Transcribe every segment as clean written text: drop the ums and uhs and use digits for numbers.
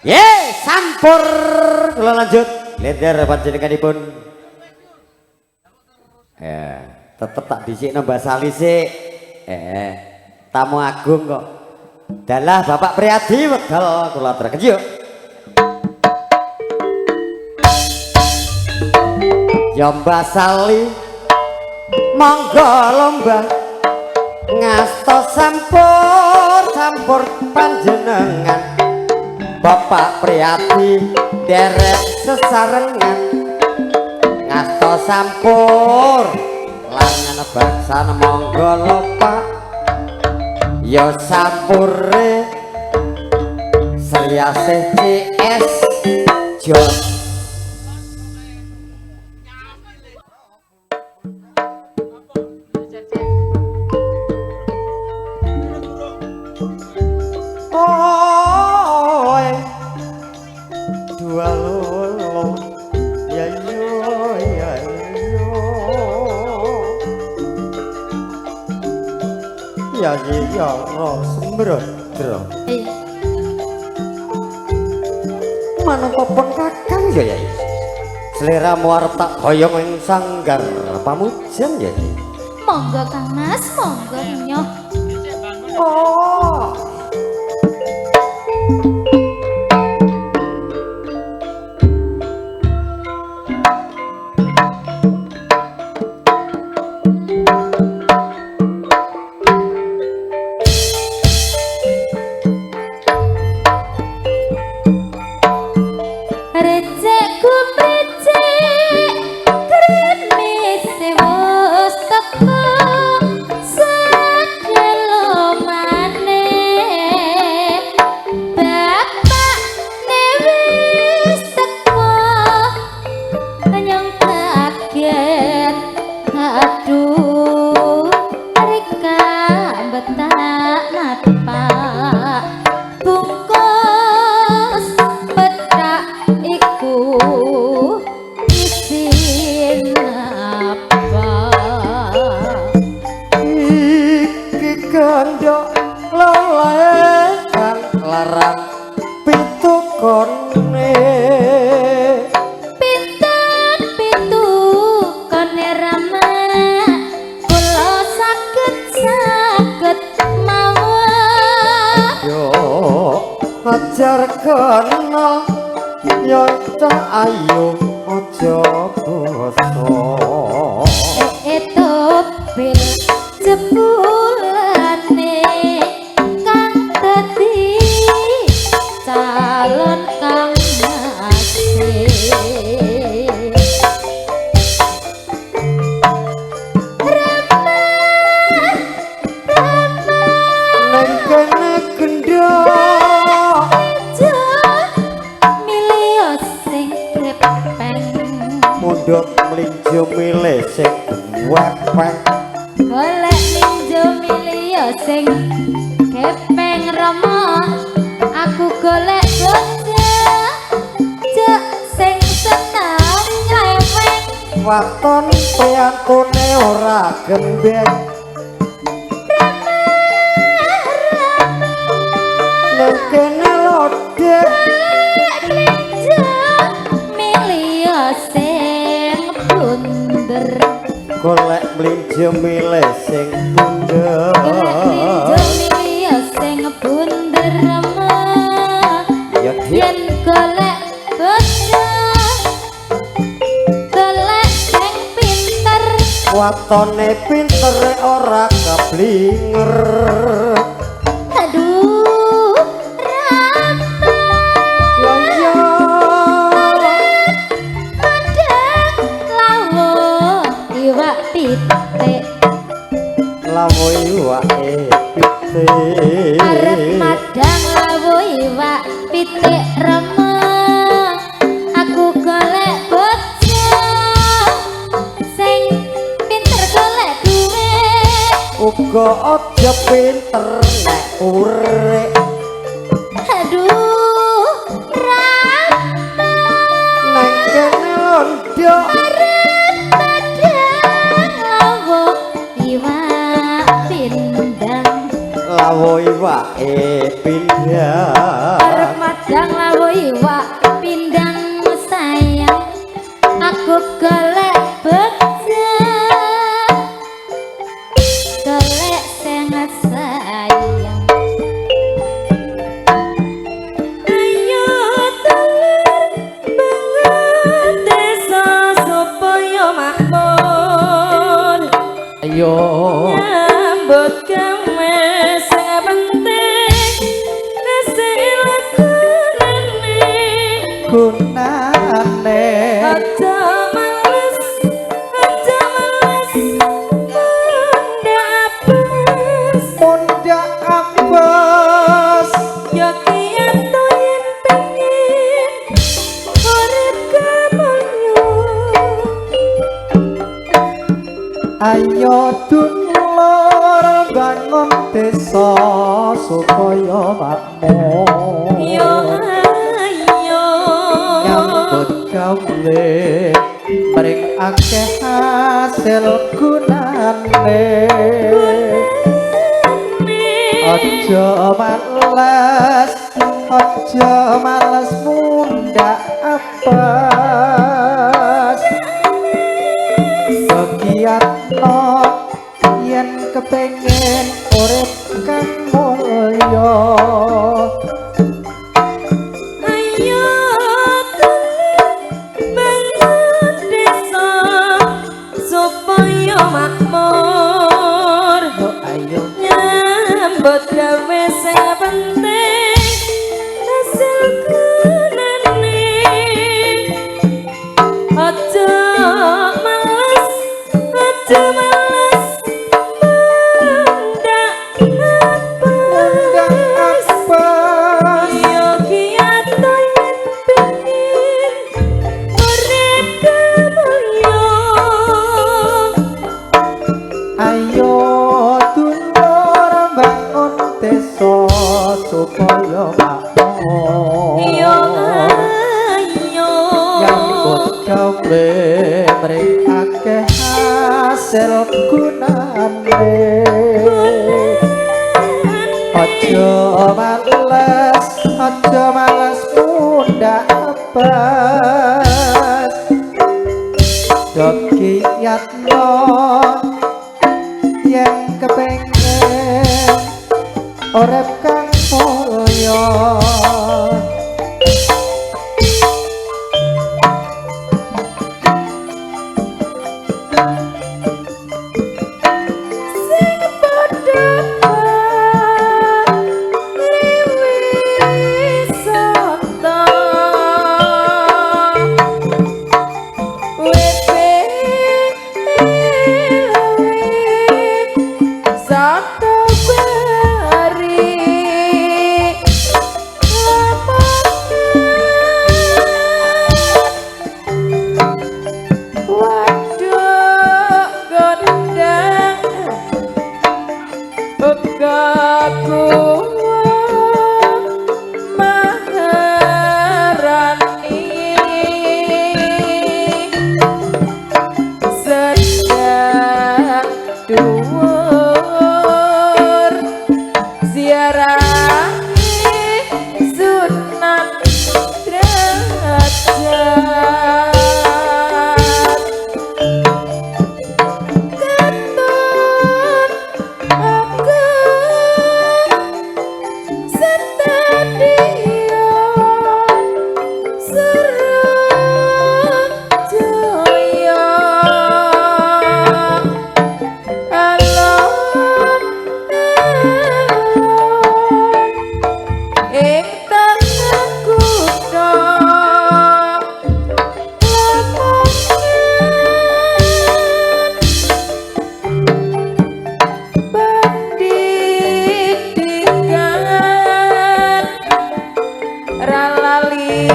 Ye, sampur kula lanjut. Lender panjenenganipun. Ya, tetep tak dhisikno Mbak Sali sik. Tamu agung kok. Dalah Bapak Priyadi wekdal kula aturaken yuk. Ya Mbak Sali monggo lomba ngasto sampur sampur panjenengan. Bapak Priyadi derek sesarengan ngasto sampur langan baksan monggo lopak ya sampure Sriasih CS Jos. Dua lolo ya yo ya yo ya ya ro sembrodro manungka pun kakang ya yai seleramu arep tak boyong ing sanggar pamujan ya yai. Monggo Kang Mas, monggo nyoh. Oh. Watone pinter ora keblinger. Aduh Rama ya ya madang lawo iwak pitik lawo iwake pitik arep madang lawo iwak pitik Rama aku golek bocah sing pinter golek duit uga aja pinter nek urip. Aduh Rama nang kene londo arep madang lawo iwak pindang lawo iwake pindang arep madang lawo gunane. Aja males, aja males mundhak apes. Mundhak apes. Yo kiyato yen pengin urip kamulya. Ayo dulur bangun desa supaya makmur. Yo ayo nyambut gawe mring akeh hasil gunane. Aja males, aja males mundhak apes. Kegiatno yen kepengin urip kang mulya. Ayo dulur bangun desa supaya makmur. Yo ayo nyambut gawe sing penting hasil gunane. Aja males, aja males mundhak mundhak apes. Apes. Yo kiyato yen pengin urip kamulya. Ayo dulur bangun desa supaya makmur. Yo ayo Nyambut gawe mring akeh hasil gunane. Aja males, aja males mundhak apes. Do kiyatno yen kepengin urip kang mulya. Sing padha pariwisata wisata bari Lamongan waduk gondang uga kuwa maharani sedang dhuwur ziarah Sunan Derajat. Katon ageng Stadion Surajaya alon alon ing tengah kutha Lamongan pendidikan ra lali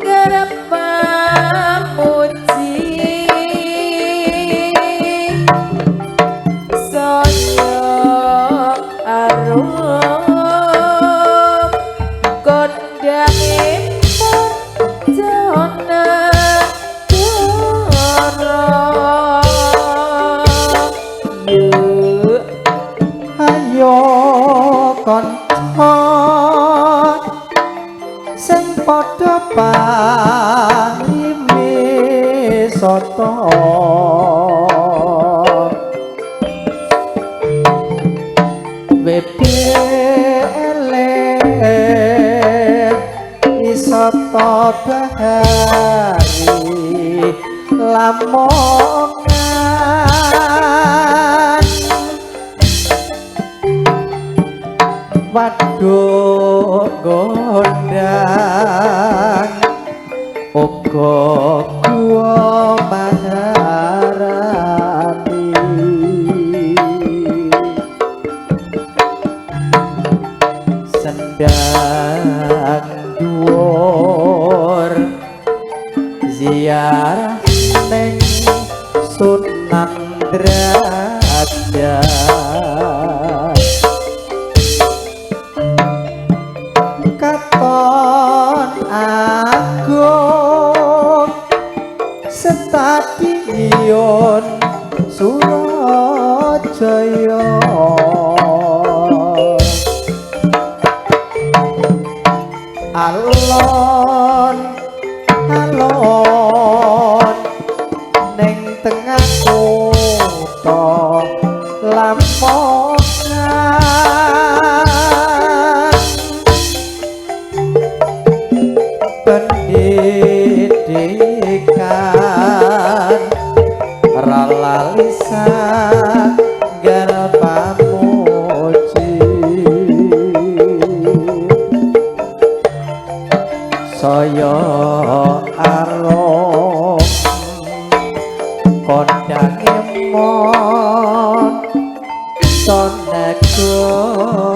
garap pamuji saya arum kondange Bojonegoro. Yuk Ayo kanca sing padha pariwisata WBL wisata bahari Lamongan Waduk Gondang uga Gua Maharani. Sendang dhuwur ziarah ning Sunan Drajat. Katon agung stadion Surajaya. Alon alon ning tengah kutha Lamongan, pendidikan ra lali sanggar pamuji. Saya arum kondange mon sonegara.